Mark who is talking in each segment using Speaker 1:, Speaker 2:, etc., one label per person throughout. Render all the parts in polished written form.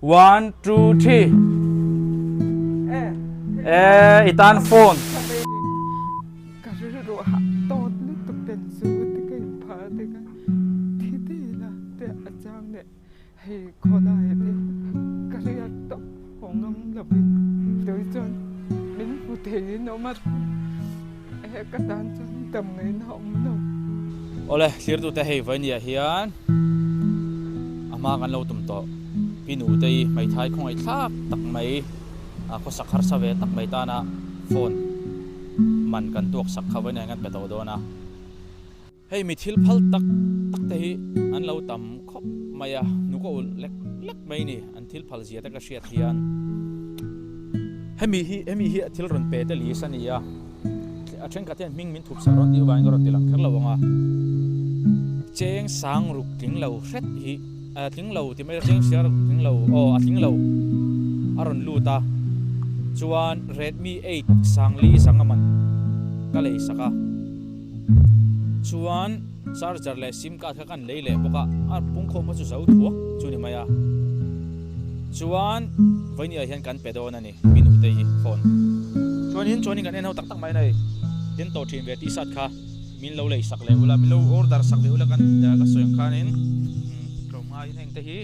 Speaker 1: One, two, three. E, i tan phone.
Speaker 2: Ka rilru hah tawt lutuk ten chu te ka inphah te ka thi dil a te a chang leh hei khawlai te ka riak tawp haw ngam lovin tui chuan min hmu theiin awm a he ka tan chuan dam ngaihna a awm lo.
Speaker 1: Awle, thlirtute hei Vainia hian a hma kan lo tum tawh. Pi Nutei hmeithai khawngaih thlak tak mai a khawsak harsa ve tak mai tana phone man kan tuak sak kha vawiin kan pe tawh dawn a. Hei mi thil phal tak tak te hi an lo tam khawp mai a, hnuk a ulh lek lek mai ni an thil phal zia te ka hriat hian. Hemi hi hemi hi thil rawn pe te list a ni a, a thenkhat hian hming min thup sak rawn tih avangin ka rawn ti lang kher lo ang a. Cheng sang ruk tling lo hret hi a tling lo ti mai a cheng siar ruk tling lo aw a tling lo a rawn lut a chuan Redmi 8 Sangli zanga man ka lei sak a. Chuan charger leh sim card kha kan lei leh bawk a, a pungkhawm kha chu zo thuak chu ni mai a. Chuan Vainia hian kan pe dawn a ni, mi nute hi phone. Chuanin chuanin kan en ho tak tak mai a nei, den tawh thin ve t-shirt kha min lo lei sak leh ula, min lo order sak ve ula kan ka sawi ang khanin tlawmngaiin heng te hi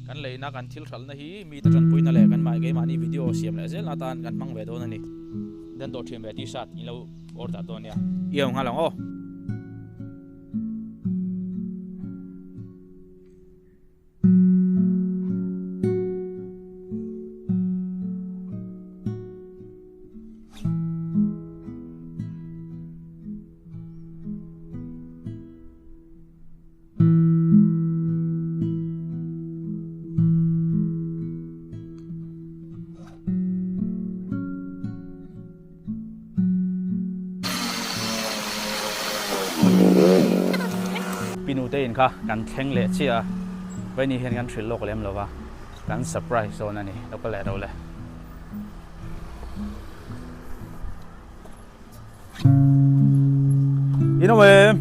Speaker 1: kan leina kan thil hralhna hi mite tanpuina leh kan keimahni video siam leh zel atan kan hmang ve dawn a ni. Den tawh thin ve t-shirt in lo order dawn nia. I awm nghal ang aw. Pinute in kha kan thleng leh chiah a, Vaini hian kan hrilh lawk lem lova, kan surprise dawn a ni, lo ka leh ro le. In awm em?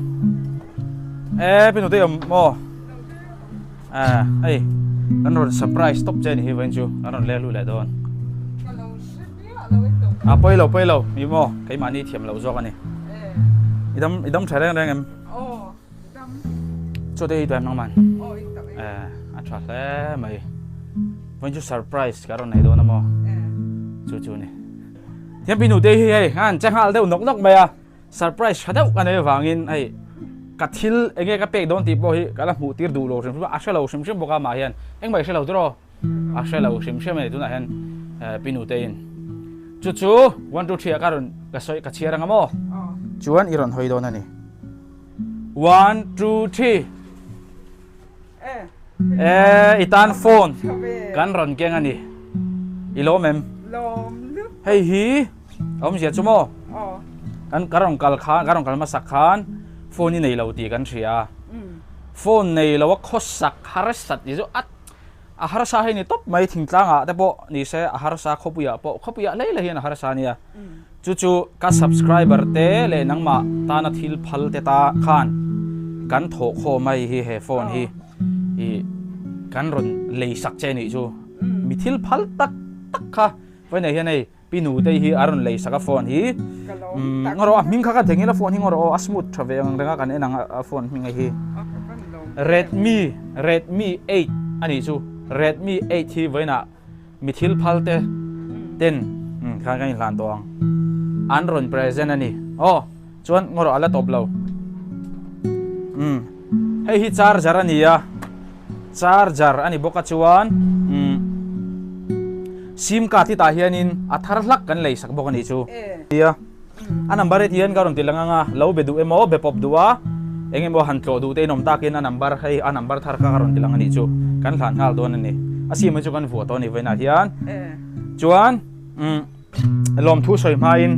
Speaker 1: E pinute awm maw? A hei kan rawn surprise tawp che ni hi vawiin chu kan rawn leh luh leh dawn. A pawi lo pawi lo mi maw keimahni thiam loh zawk a ni. I dam i dam tha reng reng em? Chaw te ei tawh em nangman? E a tha hle mai. Vawiin chu surprise ka rawn nei dawn a maw? Chu chu ni. Thiampi nute hi hei an che nghal deuh nawk nawk mai a, surprise tha deuh ka nei avangin hei ka thil enge ka pek dawn tih pawh hi ka la hmuh tir duh lo hrim hrim a, a hre lo hrim hrim bawk a mah hian engmah i hre lo tiraw a hre lo hrim hrim a ni tunah hian pi nute in chu chu one two three ah ka rawn ka sawi ka chhiar anga maw chuan i rawn hawi dawn a ni one two three E, i tan phone kan rawn keng a ni. I lawm em?
Speaker 2: Lawm lutuk.
Speaker 1: Hei hi awmzia chu maw? Kan ka rawn kal khan, ka rawn kal hmasak khan phone i nei lo tih kan hria a. Phone nei lo a khawsak harsat ni chu a a harsa hei ni tawp mai thingtlangah te pawh ni se a harsa khawpuiah pawh khawpuiah hlei hlei hian a harsa nia. Chu chu ka subscriber te leh nangmah tana thil phal te ta khan kan thawh khawm a hi he phone hi i kan rawn lei sak che nih chu mi thil phal tak tak kha vawiinah hian hei pi nutei hi a rawn lei sak a phone hi ngaw rawh a hming kha ka theihnghilh a phone hi ngaw rawh aw a smooth tha ve ang reng a kan en ang a phone hming hi Redmi Redmi 8 a nih chu Redmi 8 hi vawiinah Mi thil phal te ten khan kan inhlan tawh ang. An rawn present a ni. Aw, chuan ngaw rawh a la tawp lo. Umm, hei hi charger a ni a. Charger a ni bawk a chuan umm sim card hi tah hianin a thar hlak kan lei sak bawk a nih chu. Nia, a number heti hian ka rawn ti lang ang a, lo be duh emaw be pawp duh a, eng emaw han tlawh duh te in awm takin a number hei a number thar kha ka rawn ti lang a nih chu, kan hlan nghal dawn a ni. A sim hi chu kan vuah tawh a ni vawiinah hian. Chuan umm lawmthu sawi hmain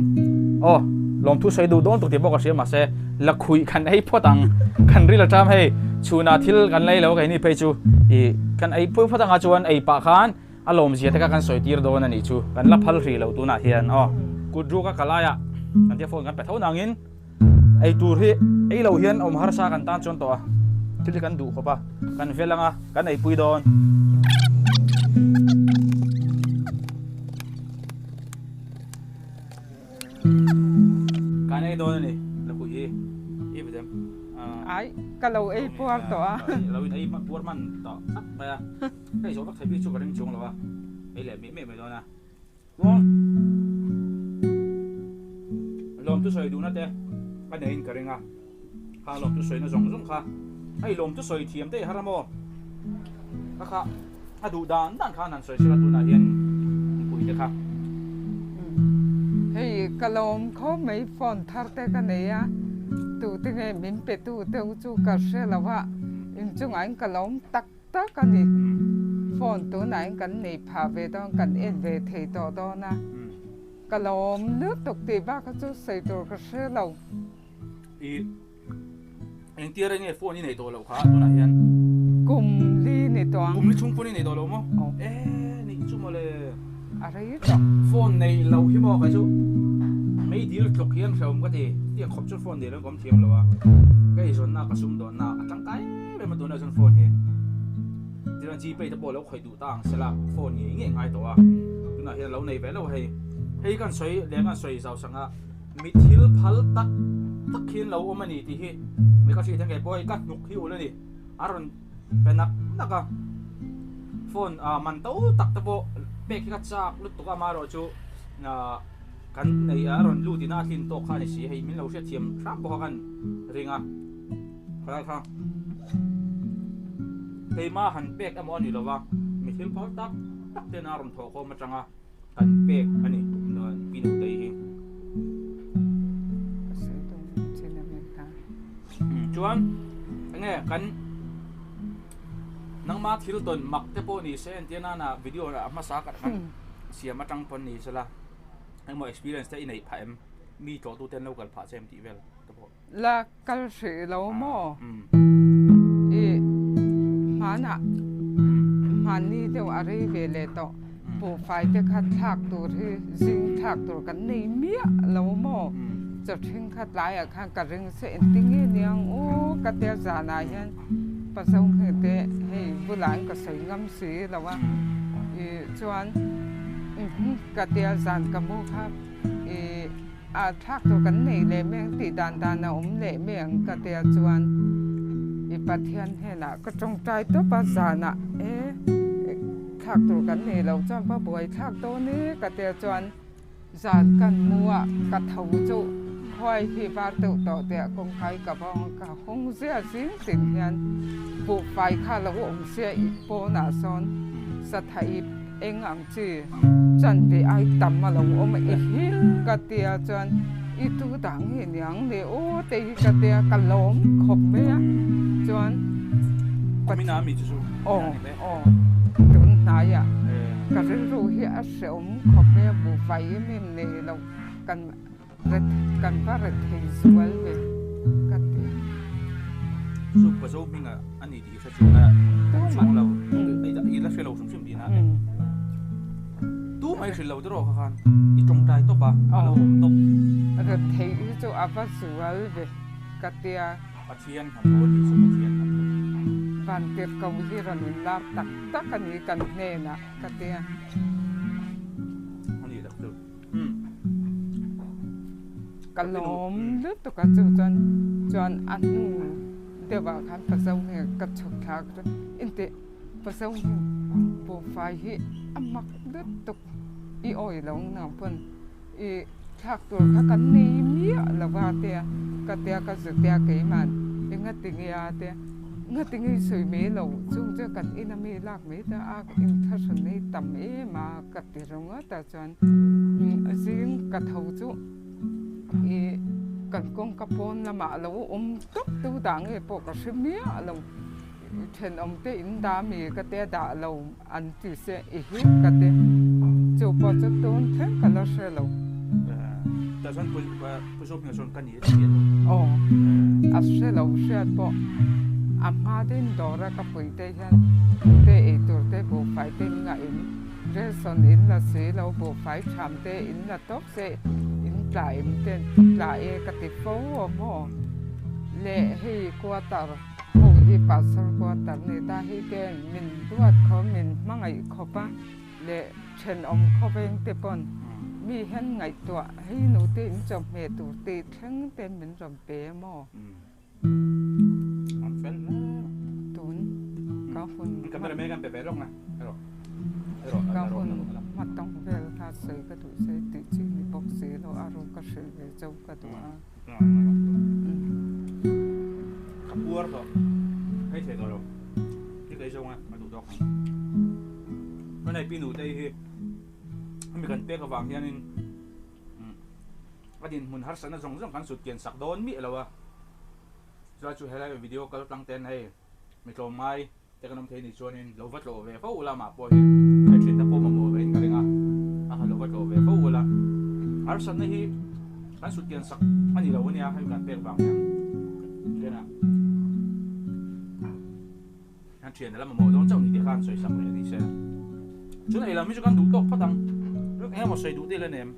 Speaker 1: aw lawmthu sawi duh dawn tuk tih pawh ka hria mahse lakhuih kan ei phawt ang, kan ril aṭam hei chhunah thil kan lei lo keini phei chu ih kan ei phawt ang a chuan ei pah khan A lawmzia te kha kan sawi tir dawn a nih chu. Kan la phal hrih lo tunah hian aw. Kut ruk a kalai ah kan tia phone kan pe tho nangin ei tur hi ei lo hian awm harsa kan tan chuan tawh a. Thil hi kan duh khawp a, kan vel anga kan eipui dawn.
Speaker 2: Ai, ka lo ei puar tawh a.
Speaker 1: Lo in ei puar man tawh tlat mai a. Ka ei zawh vak thei bik chu ka ring chuang lo a. Ei leh miah miah mai dawn a. Chuan lawmtu sawi duhna te a neiin ka ring a. Kha lawmtu sawina zawng zawng kha hei lawmtu sawi thiam te i har a maw? Ka kha a duh dan dan khan han sawi sela tunah hian mipui te kha.
Speaker 2: Hei ka lawm khawp mai phone thar te ka nei a, tute nge min pe tu te u chu ka hre lo a, inchungah in ka lawm tak tak a ni. Phone tunah in kan nei phah ve dawn kan en ve thei tawh dawn a, ka lawm lutuk tih bak kha chu sawi tur ka hre lo.
Speaker 1: I engtir enge phone i nei tawh loh kha tunah hian?
Speaker 2: Kum li ni tawh ang.
Speaker 1: Kum li chhung phone i nei tawh lo maw?
Speaker 2: Aw.
Speaker 1: E nih chu mawle.
Speaker 2: A rei tawh.
Speaker 1: Phone nei lo hi maw kei chu mei dil tluk hian hrehawm ka ti. Tiang khawp chu phone nei lo in ka awm thiam lo a. Ka eizawnna ka sumdawnna a tangkai em em a tunah chuan phone hi. Tichuan Gpay te pawh lo khawih duh ta ang sela phone ngei ngei ngai tawh a. Tunah hian lo nei ve lo hei. Hei kan sawi leh kan sawi zau sanga. Mi thil phal tak tak hian lo awm a ni tih hi mi ka hriat hian kei pawh hei ka hnuk hi ul a ni. A rawn pe nak nak a, phone ah man to tak te pawh pek hi ka chak lutuk a, amaherawhchu kan nei a rawn lut ina a tlin tawk kha a ni si, hei min lo hriatthiam hram bawk a kan ring a, khalai kha keimah han pek emaw a ni lova, mi thil phal tak tak ten a rawn thawhkhawm atanga. Kan pek a ni pi Nutei hi. Chuan enge kan nangma thil tawn mak te pawh ni se entir nana video a hmasa ka kan siam atang pawn ni sela engmaw experience te i neih phah em mi tlawh tu ten lo kal phah che em tih vel te pawh.
Speaker 2: La kal hrih lo maw? I hmanah hmanni deuh a rei ve leh tawh. Buhfai te kha thlak tur hi zing thlak tur kan nei miah lo maw? Chawthing kha tlaiah khan ka ring se engtin nge niang u ka tia zanah hian Pazo heng te hei bulah in ka sawi ngam si lo a i chuan ka tia zan ka mu kha i A thlak tur kan nei leh mai ang tih dan dan a awm leh mai ang ka tia chuan i Pathian hnenah ka tawngtai tawp a zanah e thlak tur kan nei lo chuan va buai thlak dawn e ka tia chuan zan kan mu a ka tho chu khuai hi var deuh tawh teh kawngkai ka va awng ka hawng zia zing tin hian buhfai kha lo awm sia i pawnah sawn satha ip Eng ang chi chan ve ai tam a lo awm i hi ka tia chuan i tu dang hi niang le aw te hi ka tia ka lawm khawp mai a chuan aw aw tun hnaiah ka rilru hi a hrehawm khawp mai a buhfai em em nei lo kan Ret kan va ret thei zual ve ka ti.
Speaker 1: Chu pa zo hming a ni tih i hre chuang a, chuang lo i la hre lo hrim hrim tihna a ni. Tu mai hrilh lo tiraw kha khan i tawngtai tawp a, a lo awm tawp.
Speaker 2: Ret thei hi chu a va zual ve ka tia.
Speaker 1: Pathian hnathawh a nih chu Pathian hnathawh.
Speaker 2: Vantirhko hi rawn inlar tak tak a ni kan hnenah ka tia.
Speaker 1: A nih tak chu.
Speaker 2: Ka lawm lutuk a chu chuan chuan a hnu deuh ah khan Pazo nge ka chhuk thlak chu intih Pazo hi buhfai hi a mak lutuk i awi lo nang pawn i thlak tur kha kan nei miah lo va tia ka tia ka zu tia keimah engati nge a tia engati nge i sawi mai lo chung chu kan ina mi lak mai ta a inthlahrun nei tam em a ka ti ringawt a chuan zing ka tho chu ih kan kawngka pawn lamah a lo awm tawp tu dah nge pawh ka hre miah lo thenawm te in dah mi ka tia dah lo an ti se i hip ka ti chu pawh chu tun thleng ka la hre lo.
Speaker 1: Tah chuan Pu Zawhming chuan ka ni a ti miah lo.
Speaker 2: Aw a hre lo hriat pawh a hma din dawra ka pui te hian te eitur te buhfai te ngah in Relson in la si lo buhfai tham te in la tawp se in tla em te tla e ka ti fo aw maw le hei quarter ho hi pastor quarter ni ta hei te min duat khaw min hmangaih khawp a le thenawm khawveng te pawn mi hian ngaihtuah hei nu te in chawhmeh tur tih thleng te min rawn pe maw. Ka hun
Speaker 1: Cameraman kan pe ve lawk na erawh erawh
Speaker 2: Ka hun hmatawng vel kha sawi ka duh se tih chi ni bawk si lo a ru ka hrilh ve chauh ka duh a.
Speaker 1: Ka puar tawh hei thei tawh lo hi ka ei zawng a ka duh tawk ang. Hmanei pi nutei hi hemi kan pek avang hianin a dinhmun harsatna zawng zawng kan sut kian sak dawn miah lo a. Chuan chu helai video kal tlang ten hei mi tlawm ngai te kan awm thei ni chuanin lo va tlawh ve fo ula mah pawh hi hei thinna pawh mamawh ve in ka ring a, a ha lo va tlawh ve fo ula. Harsatna hi kan sut kian sak a ni lo ania hei kan pek vang hian Lena kan thian la mamawh dawn chauh ni tih khan sawi sak leh a ni se. Chuan ei lam hi chu kan duh tawk phawt ang. Eng emaw sawi duh te ila nem.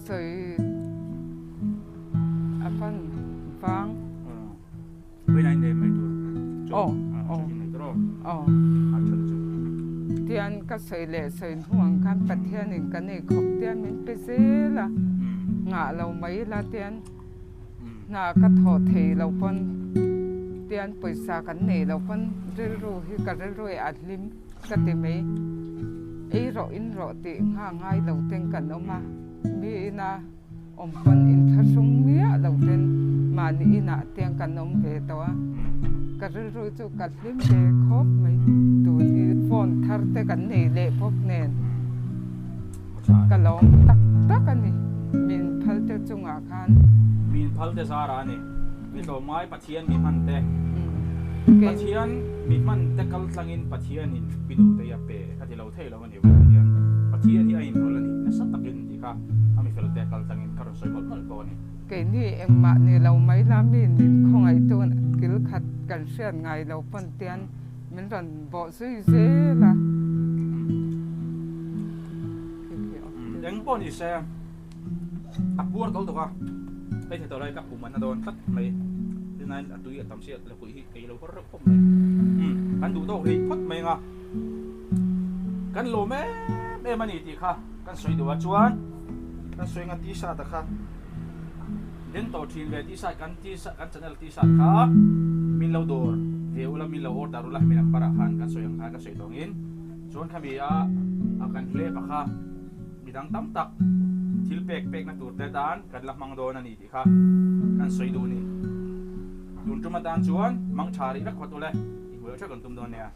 Speaker 2: Sawi a pan vang. Tian ka sawi leh sawi hnu ang khan Pathianin kan ei khawp tian min pe zel a, ngah lo mai ila tian hna ka thawh thei lo pawn tian pawisa kan nei lo pawn rilru hi ka rilru ah a hlim. Ka ti mai. Ei rawh in rawh tih ngha ngai lo ten kan awm a, mi ina awm pawn inthlahrung miah lo ten mahni inah tiang kan awm ve tawh a, ka rilru chu ka hlim ve khawp mai. Tun hi phone thar te kan nei leh bawk nen ka lawm tak tak a ni, min phal te chungah khan.
Speaker 1: Min phal te zara a ni. Mi tlawmngai Pathian mi hman te. Pathian mi hman te kal tlangin Pathianin pinute hi a pe ka ti lo thei lo a ni vawiin hian. Pathian hi a inrawlh a ni nasa takin tih kha a mi fel te kal tlangin ka rawn sawi mawlh mawlh bawk a ni.
Speaker 2: Keini engmah ni lo mai la mi min khawngaih tu kil khat kan hriat ngai lo pawn tian min rawn bawh zui zel a.
Speaker 1: Eng pawh ni se. A puar tawlh tawk a, hei thei tawh lai ka pum an na dawn tlat mai, tinain a tui a tam si a lakhuih hi ei lo har reuh khawp mai. Umm kan duh tawk rih phawt mai anga kan lawm em em a ni tih kha kan sawi duh a, chuan kan sawi anga t-shirt a kha den tawh thin ve t-shirt kan t-shirt kan channel t-shirt kha min lo dawr ve ula min lo order ula hemi number ah khan kan sawi ang khan ka sawi tawh angin chuan khami a kan hlep a kha. Midang tam tak thil pek pekna tur te tan kan la hmang dawn a ni tih kha kan sawi duh a ni. Tun tum atan chuan mang tha rih vek phawt ule, i hmuh loh theuh kan tum dawn nia.